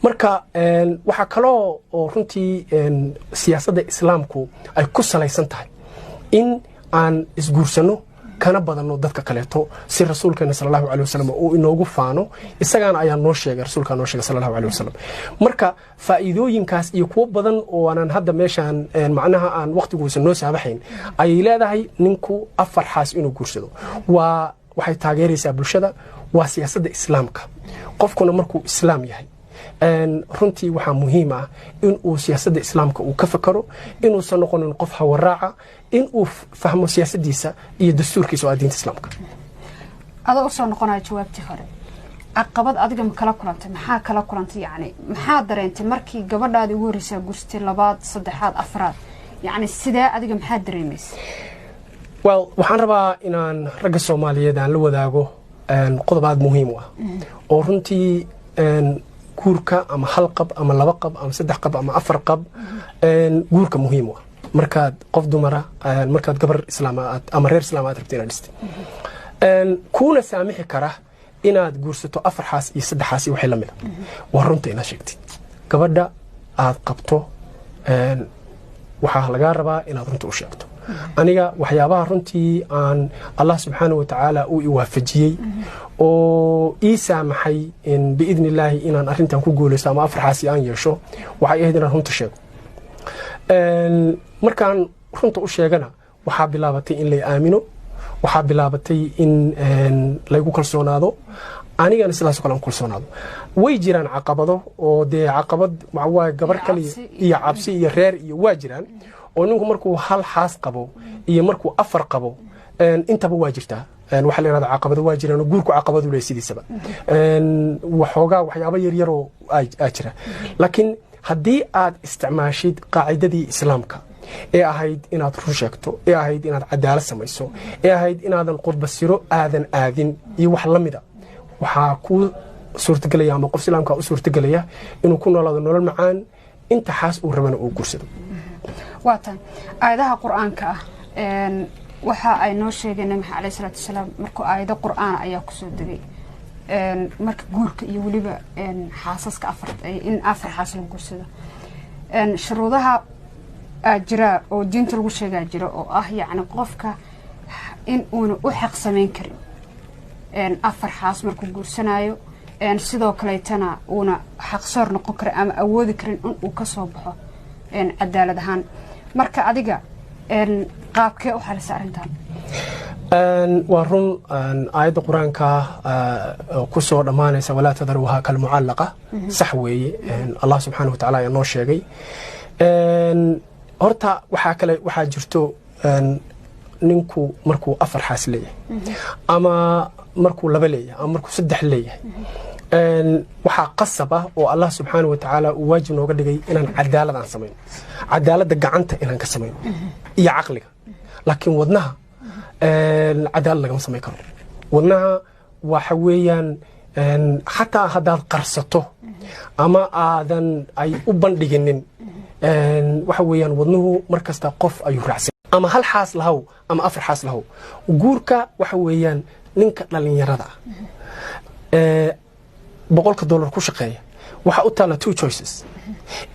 Marka waxaa kaloo oo runtii siyaasadda Islaamku ay ku salaysan tahay in aan isguursanno kana badanno dadka kaleeto, si Rasuulkeena sala Allahu caleh wasalam uu inoogu faano. Isagaana ayaa noo sheegay, Rasuulkaa noo sheegay sala Allahu caleh wasalam. Marka faa'iidooyinkaas iyo kuwo badan oo aanan hadda meeshaan macnaha aan waqtiguusan noo saabaxayn ayay leedahay. Ninku afar xaas inuu guursado waa waxay taageeraysaa bulshada, waa siyaasadda Islaamka. Qofkuna markuu Islaam yahay, runtii waxaa muhiim ah in uu siyaasadda Islaamka uu ka fakaro, inuusan noqonin qof hawaraaca, in uu fahmo siyaasaddiisa iyo dastuurkiisa oo ah diinta Islaamka. Adoo usoo noqonaya jawaabtii hore, caqabad adiga ma kala kulantay? Maxaa kala kulantay? Yacni maxaa dareentay markii gabadhaadii ugu horreysaa gursatay, labaad, saddexaad, afraad? Yacni sidee adiga maxaa dareemaysa? Well, waxaan rabaa inaan ragga Soomaaliyeed aan la wadaago qodob aada muhiim u ah oo runtii guurka, ama hal qab ama laba qab ama saddex qab ama afar qab, guurka muhiim u ah markaad qof dumara, markaad gabar Islaam ama reer Islaam aad rabta inaad dhistay, kuuna saamixi kara inaad guursato afar xaas iyo saddex xaas iyo wixii la mida, waa runta inaad sheegtid. Gabadha aad qabto waxaa lagaa rabaa inaad runta u sheegto. Aniga waxyaabaha runtii aan Allah subxaana wa tacaala uu iwaafajiyey oo ii saamaxay biidni Illaahi inaan arrintan ku guulaysto ama afar xaasi aan yeesho waxay ahayd inaan runta sheego. Markaan runta u sheegana, waxaa bilaabatay in lay aamino, waxaa bilaabatay in laygu kalsoonaado, anigana sidaasoo kale aan kalsoonaado. Way jiraan caqabado oo dee caqabad waa gabar kaliya iyo cabsi iyo reer iyo waa jiraan, oo ninku markuu hal xaas qabo iyo markuu afar qabo intaba waa jirtaa. Waxaa la yidhahda caqabado waa jiraan oo guurku caqabadu leeyahay sidiisaba, waxoogaa waxyaabo yaryaroo aa jira. Laakiin haddii aad isticmaashid qaacidadii Islaamka ee ahayd inaad run sheegto, ee ahayd inaad cadaalad samayso, ee ahayd inaadan qudbasiro aadan aadin iyo wax la mida, waxaa kuu suurtagelaya ama qof Islaamka u suurtagelaya inuu ku noolaado nolol macaan, inta xaas uu rabana uu guursado. Waa tan aayadaha Qur-aanka ah waxa ay noo sheegeen Nabi Maxamed alayhi salaatu wasalaam markuu aayado Qur-aan ayaa kusoo degay marka guurka iyo weliba xaasaska afar, in afar xaas la guursado, shuruudaha jira oo diinta lagu sheegaa jira oo ah yacni qofka in uuna u xaq samayn karin afar xaas markuu guursanayo, sidoo kaleetana uuna xaqsoor noqon karin ama awoodi karin in uu ka soo baxo cadaalad ahaan. Marka adiga qaabkee u xalisa arrintan? Waa run, aayadda Qur-aanka ku soo dhammaanaysa "walaa tadaruuha kalmucallaqa" sax weeye. Allah subxaana wa tacala ayaa noo sheegay. Horta waxaa kale waxaa jirto, ninku markuu afar xaas leeyahay ama markuu laba leeyahay ama markuu saddex leeyahay, waxaa qasab ah oo Allah subxaana wa tacaala uu waajib nooga dhigay inaan cadaalad aan samayno, cadaaladda gacanta inaan ka samayno iyo caqliga. Laakiin wadnaha cadaalad lagama samayn karo. Wadnaha waxa weeyaan xataa haddaad qarsato ama aadan ay u bandhiginin, waxa weeyaan wadnuhu mar kasta qof ayuu raacsan, ama hal xaas lahow ama afar xaas lahow. Guurka waxa weeyaan ninka dhallinyarada ah ee $100 ku shaqeeya waxaa u taalla two choices: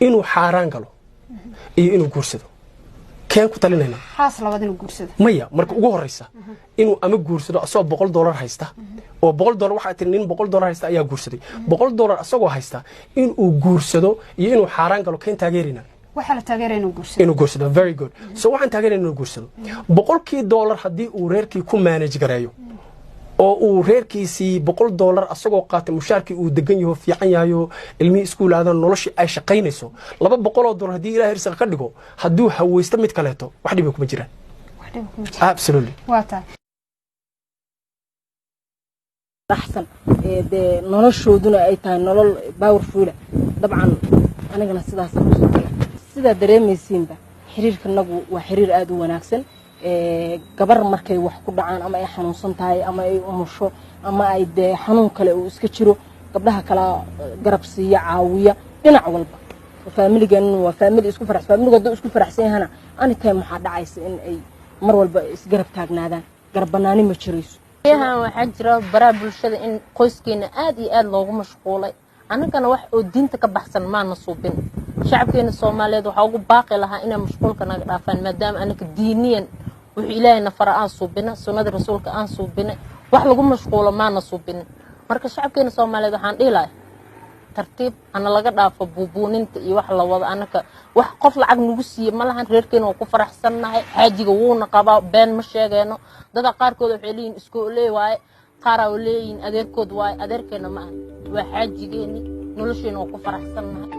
inuu xaaraan galo iyo inuu guursado. Keen ku talinayna? Xaas labaad inuu guursado. Maya, marka ugu horeysa inuu ama guursado asagoo $100 haysta, oo $100 waxaa tiri nin $100 haysta ayaa guursaday, $100 asagoo haysta inuu guursado iyo inuu xaaraan galo, keen taageerina? Waxaa la taageeraya inuu guursado. Inuu guursado, very good. So waxaan taageeraya inuu guursado. $100-kii haddii uu reerkii ku manage gareeyo oo uu reerkiisii $100 asagoo qaatay mushaarkii uu degan yaho, fiican yahayo, ilmihii iskuul aadan, noloshii ay shaqaynayso, $200 haddii Ilahay irsaqa ka dhigo, hadduu haweysto mid kaleeto, wax dhiba kuma jiraan. Wax dhiba kuma jiraan. Absolutely. Waa tahay. Raxsan ee dee noloshooduna ay tahay nolol powerful. Dabcan anigana sidaasaan kusoo gala. Sidaa dareemaysiinba, xiriirkanagu waa xiriir aada u wanaagsan. Gabar markay wax ku dhacaan ama ay xanuunsan tahay ama ay umusho ama ay dee xanuun kale uu iska jiro, gabdhaha kala garab siiya, caawiya dhinac walba. Faamiligan waa faamili isku farax. Faamiligu hadduu isku faraxsan yahana, anytime waxaa dhacaysa in ay mar walba isgarab taagnaadaan. Garab banaani ma jirayso. Yahan waxaa jira baraha bulshada in qoyskeena aad iyo aad loogu mashquulay. Annagana wax oo diinta ka baxsan maana suubin. Shacabkeena Soomaaliyeed waxaa ugu baaqi lahaa inay mashquulka naga dhaafaan, maadaama anaka diiniyan wuxuu Ilaahayna fara aan suubina, sunnada Rasuulka aan suubina, wax lagu mashquulo maana suubinin. Marka shacabkeena Soomaaliyeed waxaan dhihi lahay, tartiib hana laga dhaafo buubuuninta iyo wax la wado. Anaka wax qof lacag nagu siiye ma lahan. Reerkeena waa ku faraxsannahay, xaajiga wuuna qabaa, been ma sheegeeno. Dada qaarkood waxay leeyihin iskooley waaye, qaaraa leeyihin adeerkood waaye. Adeerkeena ma aha, waa xaajigeeni, nolosheena waa ku faraxsannahay.